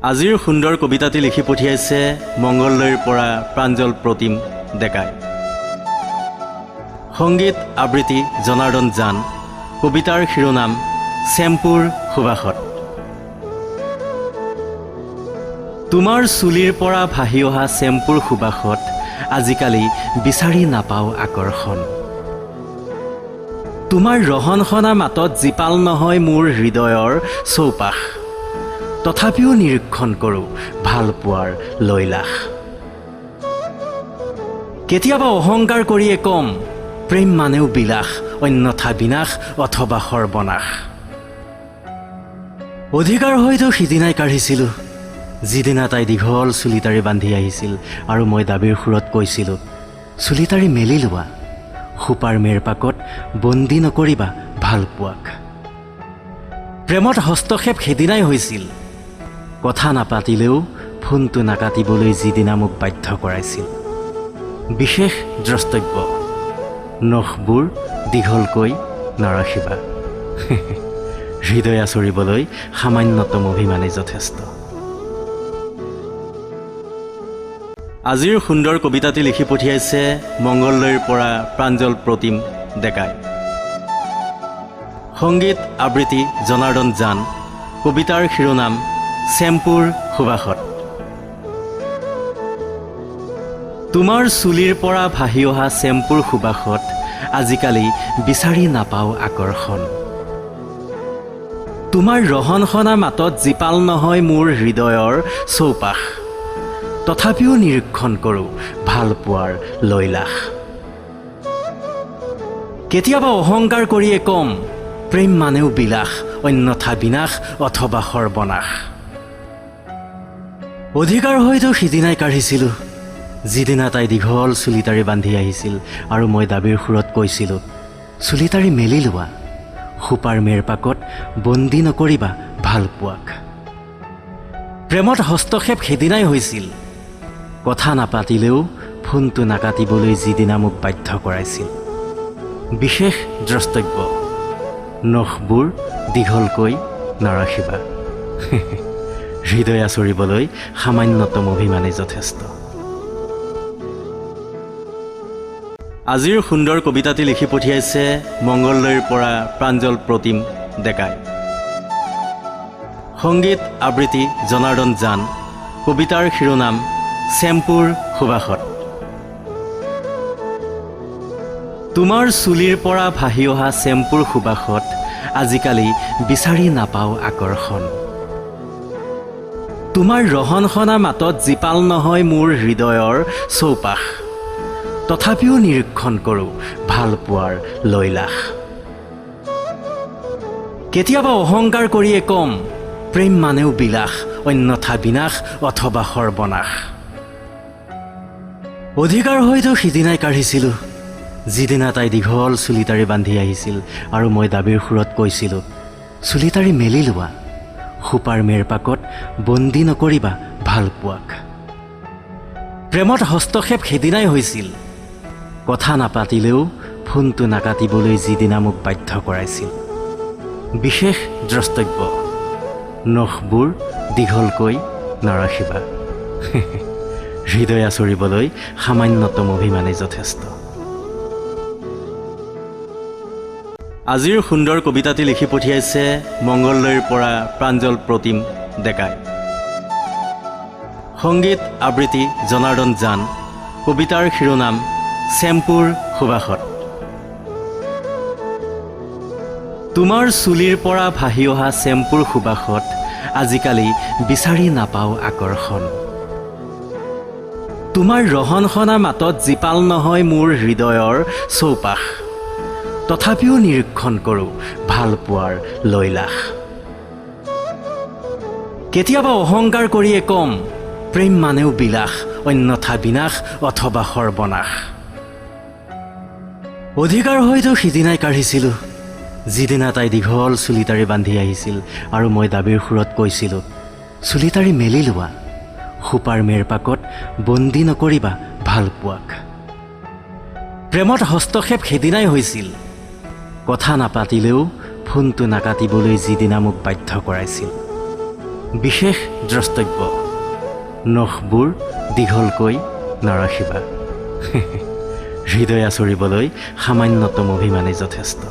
আজিৰ সুন্দৰ কবিতাটি লিখি পঠিয়াইছে মংগলদৈৰ পৰা প্ৰাঞ্জল প্ৰতিম ডেকাই। সংগীত আবৃত্তি জনাৰ্দন জান। কবিতাৰ শিৰোনাম চেম্পুৰ সুবাসত। তোমাৰ চুলিৰ পৰা ভাহি অহা চেম্পুৰ সুবাসত আজিকালি বিচাৰি নাপাওঁ আকৰ্ষণ। তোমাৰ ৰহণ সনা মাতত জীপাল নহয় মোৰ হৃদয়ৰ চৌপাশ, তথাপিও নিৰীক্ষণ কৰোঁ ভাল পোৱাৰ লৈলাস। কেতিয়াবা অহংকাৰ কৰিয়ে ক'ম, প্ৰেম মানেও বিলাস, অন্যথা বিনাশ অথবা সৰ্বনাশ। অধিকাৰ হয়তো সিদিনাই কাঢ়িছিলোঁ, যিদিনা তাই দীঘল চুলিটাৰি বান্ধি আহিছিল আৰু মই দাবীৰ সুৰত কৈছিলোঁ, চুলিটাৰি মেলি লোৱা, সোপাৰ মেৰপাকত বন্দী নকৰিবা ভাল পোৱাক। প্ৰেমত হস্তক্ষেপ সেইদিনাই হৈছিল, কথা নাপাতিলেও ফোনটো নাকাটিবলৈ যিদিনা মোক বাধ্য কৰাইছিল। বিশেষ দ্ৰষ্টব্য, নখবোৰ দীঘলকৈ নাৰাখিবা, হৃদয় আচৰিবলৈ সামান্যতম অভিমানেই যথেষ্ট। আজিৰ সুন্দৰ কবিতাটি লিখি পঠিয়াইছে মংগলদৈৰ পৰা প্ৰাঞ্জল প্ৰতিম ডেকাই। সংগীত আবৃত্তি জনাৰ্দন জান। কবিতাৰ শিৰোনাম চেম্পুৰ সুবাসত। তোমাৰ চুলিৰ পৰা ভাহি অহা চেম্পুৰ সুবাসত আজিকালি বিচাৰি নাপাওঁ আকৰ্ষণ। তোমাৰ ৰহণ সনা মাতত জীপাল নহয় মোৰ হৃদয়ৰ চৌপাশ, তথাপিও নিৰীক্ষণ কৰোঁ ভাল পোৱাৰ লৈলাস। কেতিয়াবা অহংকাৰ কৰিয়ে ক'ম, প্ৰেম মানেও বিলাস, অন্যথা বিনাশ অথবা সৰ্বনাশ। অধিকাৰ হয়তো সিদিনাই কাঢ়িছিলোঁ, যিদিনা তাই দীঘল চুলিটাৰি বান্ধি আহিছিল আৰু মই দাবীৰ সুৰত কৈছিলোঁ, চুলিটাৰি মেলি লোৱা, সোপাৰ মেৰপাকত বন্দী নকৰিবা ভাল পোৱাক। প্ৰেমত হস্তক্ষেপ সেইদিনাই হৈছিল, কথা নাপাতিলেও ফোনটো নাকাটিবলৈ যিদিনা মোক বাধ্য কৰাইছিল। বিশেষ দ্ৰষ্টব্য, নখবোৰ দীঘলকৈ নাৰাখিবা, হৃদয় আচৰিবলৈ সামান্যতম অভিমানেই যথেষ্ট। আজিৰ সুন্দৰ কবিতাটি লিখি পঠিয়াইছে মংগলদৈৰ পৰা প্ৰাঞ্জল প্ৰতিম ডেকাই। সংগীত আবৃত্তি জনাৰ্দন জান। কবিতাৰ শিৰোনাম চেম্পুৰ সুবাসত। তোমাৰ চুলিৰ পৰা ভাহি অহা চেম্পুৰ সুবাসত আজিকালি বিচাৰি নাপাওঁ আকৰ্ষণ। তোমাৰ ৰহণ সনা মাতত জীপাল নহয় মোৰ হৃদয়ৰ চৌপাশ, তথাপিও নিৰীক্ষণ কৰোঁ ভাল পোৱাৰ লৈলাস। কেতিয়াবা অহংকাৰ কৰিয়ে ক'ম, প্ৰেম মানেও বিলাস, অন্যথা বিনাশ অথবা সৰ্বনাশ। অধিকাৰ হয়তো সিদিনাই কাঢ়িছিলোঁ, যিদিনা তাই দীঘল চুলিটাৰি বান্ধি আহিছিল আৰু মই দাবীৰ সুৰত কৈছিলোঁ, চুলিটাৰি মেলি লোৱা, সোপাৰ মেৰপাকত বন্দী নকৰিবা ভাল পোৱাক। প্ৰেমত হস্তক্ষেপ সেইদিনাই হৈছিল, কথা নাপাতিলেও ফোনটো নাকাটিবলৈ যিদিনা মোক বাধ্য কৰাইছিল। বিশেষ দ্ৰষ্টব্য, নখবোৰ দীঘলকৈ নাৰাখিবা, হৃদয় আচৰিবলৈ সামান্যতম অভিমানেই যথেষ্ট। আজিৰ সুন্দৰ কবিতাটি লিখি পঠিয়াইছে মংগলদৈৰ পৰা প্ৰাঞ্জল প্ৰতিম ডেকাই। সংগীত আবৃত্তি জনাৰ্দন জান। কবিতাৰ শিৰোনাম চেম্পুৰ সুবাসত। তোমাৰ চুলিৰ পৰা ভাহি অহা চেম্পুৰ সুবাসত আজিকালি বিচাৰি নাপাওঁ আকৰ্ষণ। তোমাৰ ৰহণ সনা মাতত জীপাল নহয় মোৰ হৃদয়ৰ চৌপাশ, তথাপিও নিৰীক্ষণ কৰোঁ ভাল পোৱাৰ লৈলাস। কেতিয়াবা অহংকাৰ কৰিয়ে ক'ম, প্ৰেম মানেও বিলাস, অন্যথা বিনাশ অথবা সৰ্বনাশ। অধিকাৰ হয়তো সিদিনাই কাঢ়িছিলোঁ, যিদিনা তাই দীঘল চুলিটাৰি বান্ধি আহিছিল আৰু মই দাবীৰ সুৰত কৈছিলোঁ, চুলিটাৰি মেলি লোৱা, সোপাৰ মেৰপাকত বন্দী নকৰিবা ভাল পোৱাক। প্ৰেমত হস্তক্ষেপ সেইদিনাই হৈছিল, কথা নাপাতিলেও ফোনটো নাকাটিবলৈ যিদিনা মোক বাধ্য কৰাইছিল। বিশেষ দ্ৰষ্টব্য, নখবোৰ দীঘলকৈ নাৰাখিবা। হৃদয় আচৰিবলৈ সামান্যতম অভিমানেই যথেষ্ট।